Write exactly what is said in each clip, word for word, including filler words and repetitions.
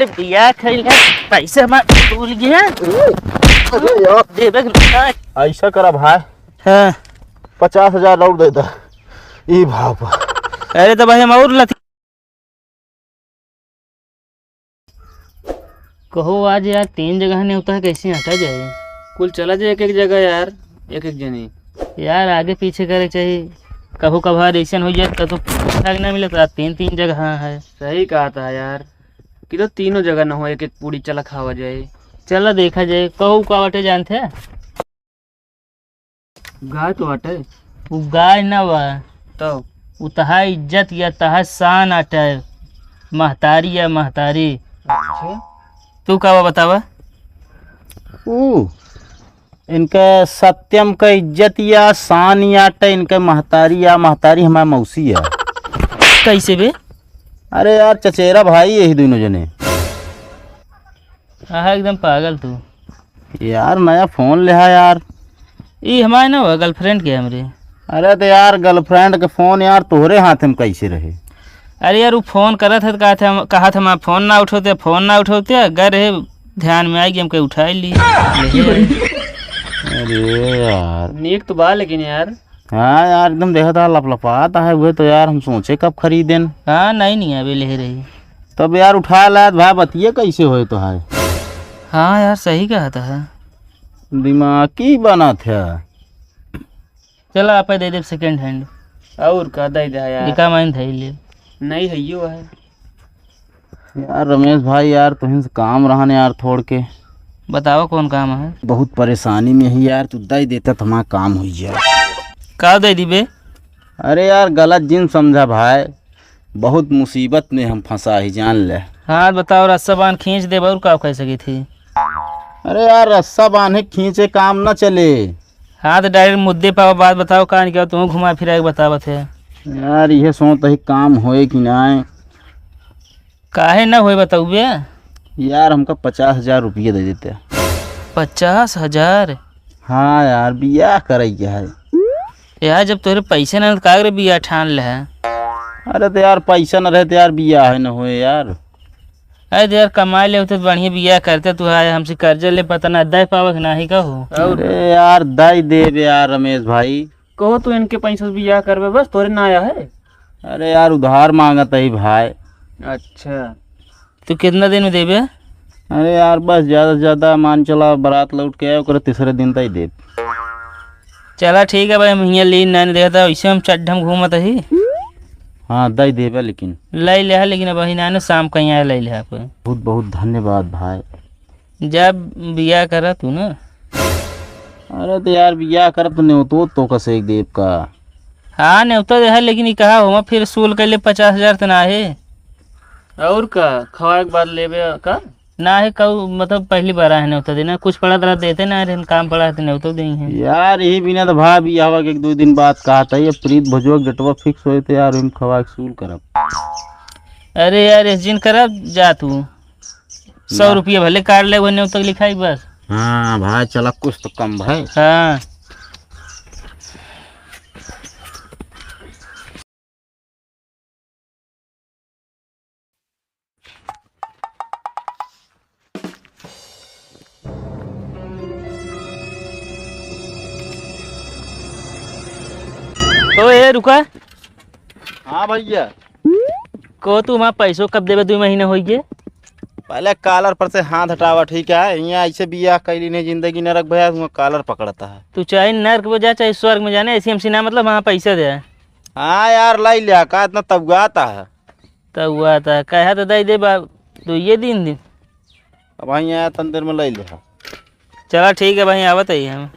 अरे बिया खइल है, पैसे हमार भूल गया। अरे यार। देबे के ना। ऐसा करा भाई। हाँ। पचास हजार और दे दा। ई भाव पर। अरे तो भाई हम और लथी। कहो आज यार तीन जगह नेवता है, कैसे हटा जाए? कुल चला जाए एक एक जगह यार, एक एक जनी। यार आगे पीछे करे के चाहिए, कभू कभार ऐसन हो जाए तो, तो ठीक ठाक ना मिले तो तीन तीन जगह है। सही कहा था यार, कि तो तीनों जगह न हो, एक एक पूड़ी चला खावा जाए। चला देखा जाए, कहू का बाटे जानते हैं? गाय तो बाटे। उ गाय ना बा। तो? उ तहार इज्जत या तहार शान आटे। महतारी या महतारी। अच्छा। तू का बा बतावा? ऊ, इनके सत्यम का इज्जत या शान या आटे, इनके महतारी या महतारी हमार मौसी है। कैसे बे? अरे यार, चचेरा भाई यही दोनों जने। हाँ, एकदम पागल तू। यार, नया फोन लेहा यार। ई हमारे ना हुआ, girlfriend के हमरे। अरे तो यार, girlfriend के फोन यार तोहरे हाथ में कैसे रहे? अरे यार, उ फोन करत है तो कहत है, कहत हम फोन ना उठौते, फोन ना उठौते, गए रहे, ध्यान में आई कि हमके उठाई ली। अरे यार। नीक तो बा लेकिन यार। हाँ यार, एकदम देखा था लपलपात है, उहे तो यार हम सोचे कब खरीदेन। हाँ, नहीं, नहीं, अबे ले रही। तब यार उठा लात भाई, बतिये कैसे होए तो है। हाँ यार, सही कहा था। दिमागी बनत है। चला, आपे दे देब second hand। और का दे दे यार। इका माइन धई ले। नहीं है यो है। यार रमेश भाई, यार तुहिन से काम रहन यार थोड़ के। बताओ कौन काम है? बहुत परेशानी में ही यार, तू दे देता तो हमारा काम हुई जाए। का दे दी बे? अरे यार गलत जिन समझा भाई, बहुत मुसीबत में हम फंसा ही जान ले। हाँ बताओ, रस्सा बांध खींच देब और का कह सकी थी? अरे यार रस्सा बांधे खींचे काम न चले। हाँ तो direct मुद्दे पर बात बताओ, का नहीं क्या तुम घुमा फिरा के बतावत है। यार ये सोच ही काम होए कि ना। काहे ना होए बताउबे? यार हमका पचास हजार रुपये दे देते। पचास हजार? हाँ यार, बियाह करे के है। यार जब तोरे पैसे ना तो काहे रे बियाह ठान ले है? अरे तो यार पैसा न रहे तो यार बियाह है न होए यार। अरे तो यार कमाए ले होते तो बढ़िया बियाह करते, तू आए हमसे कर्जा ले पता ना दे पावे कि नाही का हो। अरे यार दे देबे यार रमेश भाई। कहो तू इनके पैसा से बियाह करबे बस तोरे ना आया है। अरे यार उधार मांगत है भाई। अच्छा। तू कितना दिन में देबे? अरे यार, बस ज्यादा से ज्यादा मान चला, बारात लौट के आए, ओकरे तीसरे दिन तई देब। चला ठीक है भाई, हम हियाँ लीन नानी देखता, वैसे हम चड्ढम घूमत ही। हाँ, दई देबे लेकिन। लई लेहा, लेकिन अब ही नानी शाम कहीं आए लई लेहा कोई। बहुत बहुत धन्यवाद भाई। जब बियाह करा तू ना। अरे तो यार, बियाह करब तो नेवतो तो कसे एक देब का। हाँ, नेवता दे है, लेकिन ई कहा हो, फिर सूल कैले पचास हजार तो ना है। और का, खवाए के बाद लेबे का? ना है, कहू, मतलब, पहली बार आए हैं नेवता देना, कुछ पड़ा तड़ा देते ना, रहन काम पड़ा है तो नेवतो दे हैं। यार, यही बिना तो भाई, बियाहवा के एक दो दिन बाद कहा था, ये प्रीत भोजवा के डेटवा fix होए तो यार, हम खवा के सूल करब। अरे यार, इस जिन करब, जा तू। सौ ना। रुपया भले काट ले, वही नेवता लिखाई बस। हाँ भाई, चला कुछ तो कम भाई। हाँ। ओ ए, रुका। हाँ भैया। को तू हमार पैसो कब देबे? दू महीना होइ गए। पहले कॉलर पर से हाथ हटावा, ठीक है? यहाँ ऐसे बियाह कैली नहीं, जिंदगी नरक भैया, हुआ कॉलर पकड़ता है। तू चाहे नरक में जा, चाहे स्वर्ग में जाने, ऐसी हमसे ना मतलब, वहाँ पैसा दे। हाँ यार, लाई लिया, का इतना तबुआता है? तबुआता है, कहा तो दे दे बा, तो ये दिन दिन। अब वहीं आया, तन देर में लाई लिया। चला ठीक है भाई, आवत है हम।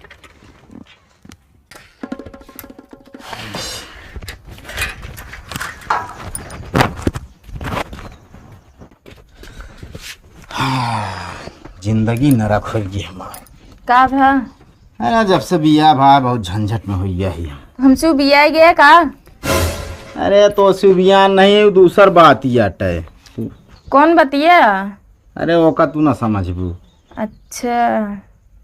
हाँ, जिंदगी नरक होइ गई हमार। का भा? अरे, जब से बियाह भा, बहुत झंझट में होइ गया ही हम। हमसे बियाह गया का? अरे, तो से बियाह नहीं, दूसर बात ही आटे। कौन बतिया? अरे, ओका तू ना समझबू। अच्छा।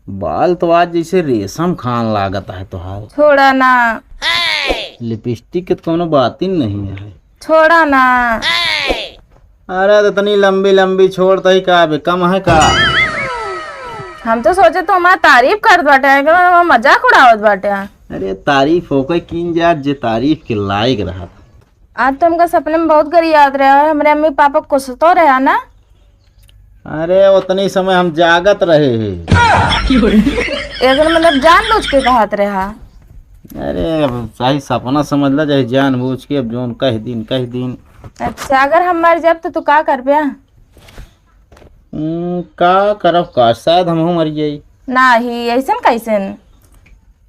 बाल तो आज जैसे रेशम खान लागत है तोहार। छोड़ा ना। लिपस्टिक के तो कोनो बात ही नहीं है। छोड़ा ना। अरे, तो इतनी लंबी लंबी छोड़ तही का बे, कम है का? हम तो सोचे तू हमार तारीफ करत बाटे, कि हमार मजाक उड़ावत बाटे। अरे, तारीफ होके कीन जात, जे तारीफ के लायक रहत। आज तो हमका सपने में बहुत गरियात रहा, हमरे अम्मी पापा कुछ तो रहा ना। अरे, उतनी समय हम जागत रहे हैं। एकर मतलब जानबूझ के कहत रहा। अरे, अब चाहे सपना समझ ला, चाहे जानबूझ के, अब जौन कह दीन, कह दीन। अच्छा, अगर हम मर जाब तो तू का करबे? हम्म, का करब का? शायद हमहू मर जाई। नाही, ऐसन कैसन?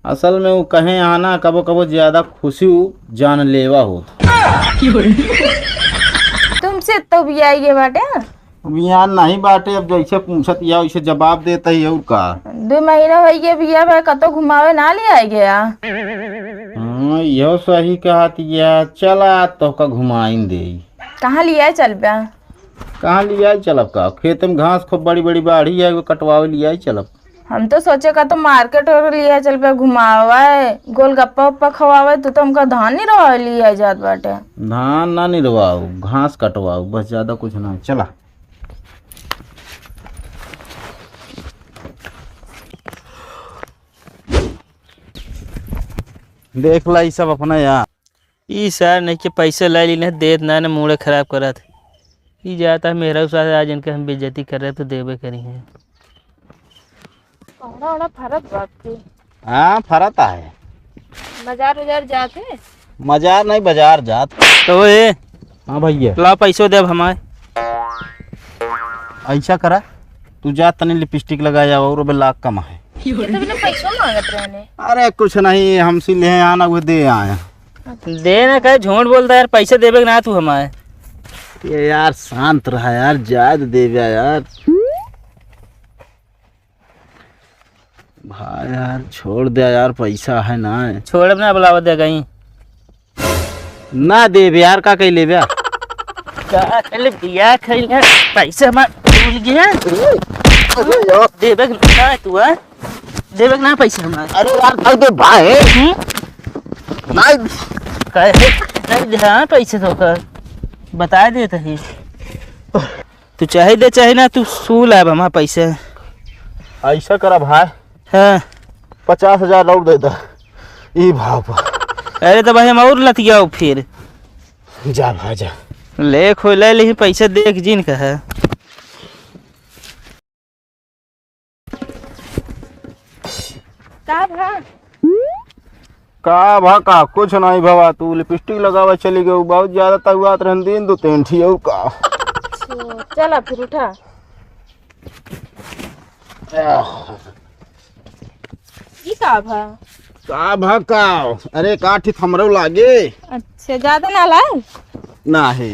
असल में वो कहे आना, कबो कबो ज्यादा खुशी उ जानलेवा होत। तुमसे तो भी आई ये बाटे। अब यार नहीं बाटे, अब जैसे पूछत या वैसे जवाब देता ही और का। दो महीना हो गया भैया, भाई कतो घुमावे ना लिया गया। हाँ, यो सही कहत या, चला तोहका घुमाइन दे। कहाँ लिया चल बा? कहाँ लिया चलब का? खेत में घास खूब बड़ी बड़ी बाढ़ी है, वो कटवावे लिया चलब। हम तो सोचे का तो मार्केट और लिया चल पे घुमावे, गोलगप्पा उप्पा खवावे, तू तो हमका धान निरवावे लिया जात बाटे। धान ना निरवाऊ, घास कटवाऊ, बस ज्यादा कुछ ना। चला। देख ला ई सब अपना यार। ई सार नहीं के पैसा ले ली, नहीं देत ना, ना मूड खराब करत। ई जाता है मेहरारू साथ, आज इनके हम बेइज्जती कर रहे तो देबे करी हैं। कौड़ा ओड़ा फरत बाप के। हाँ, फरत आहे। बाजार उजार जाते? बाजार नहीं, बाजार जात। तो ए, हाँ भैया। ला पैसो देब हमारे। ऐसा करा, तू जा तनी लिपस्टिक लगा जा, और बे लाख कम है। ये तो बिना पैसो मांगत रहने। अरे कुछ नहीं, हमसे ले आना, वो दे आया। दे ना कहे, झूठ बोलता यार, पैसे देबे के ना तू हमारे। ये यार शांत रहा यार, जायद देबे यार। भाई यार, छोड़ दे यार, पैसा है ना। छोड़ब ना, बुलावा दे गई। ना देबे यार, का कही लेबे? का कही ले, बिया खइले, पैसा हमार भूल गया। अरे यार। देबे के ना तू, हाँ? देबे के ना पैसा हमार। अरे यार, नहीं दे भाई। हम्म? नहीं। कहे, नहीं दे, हाँ, पैसे तो कर। बता देते ही। तू चाहे दे चाहे ना, तू सू लाब हमार पैसे। ऐसा करा भाई। हाँ। पचास हजार और दे दा। ई भाव पर। अरे तो भाई हम और लतियाओ फिर। जा भाई जा। ले खो ले, लेकिन पैसे देख जिन कहा। का भा? का भा का? कुछ नहीं भवा, तू लिपस्टिक लगावे चली गई, बहुत ज्यादा तगुआत रहन दिन दो तीन ठी और का। अच्छा, चला फिर उठा। ई का भा? का भा का? अरे का ठीक हमरो लागे। अच्छा, ज्यादा ना लाए? ना है।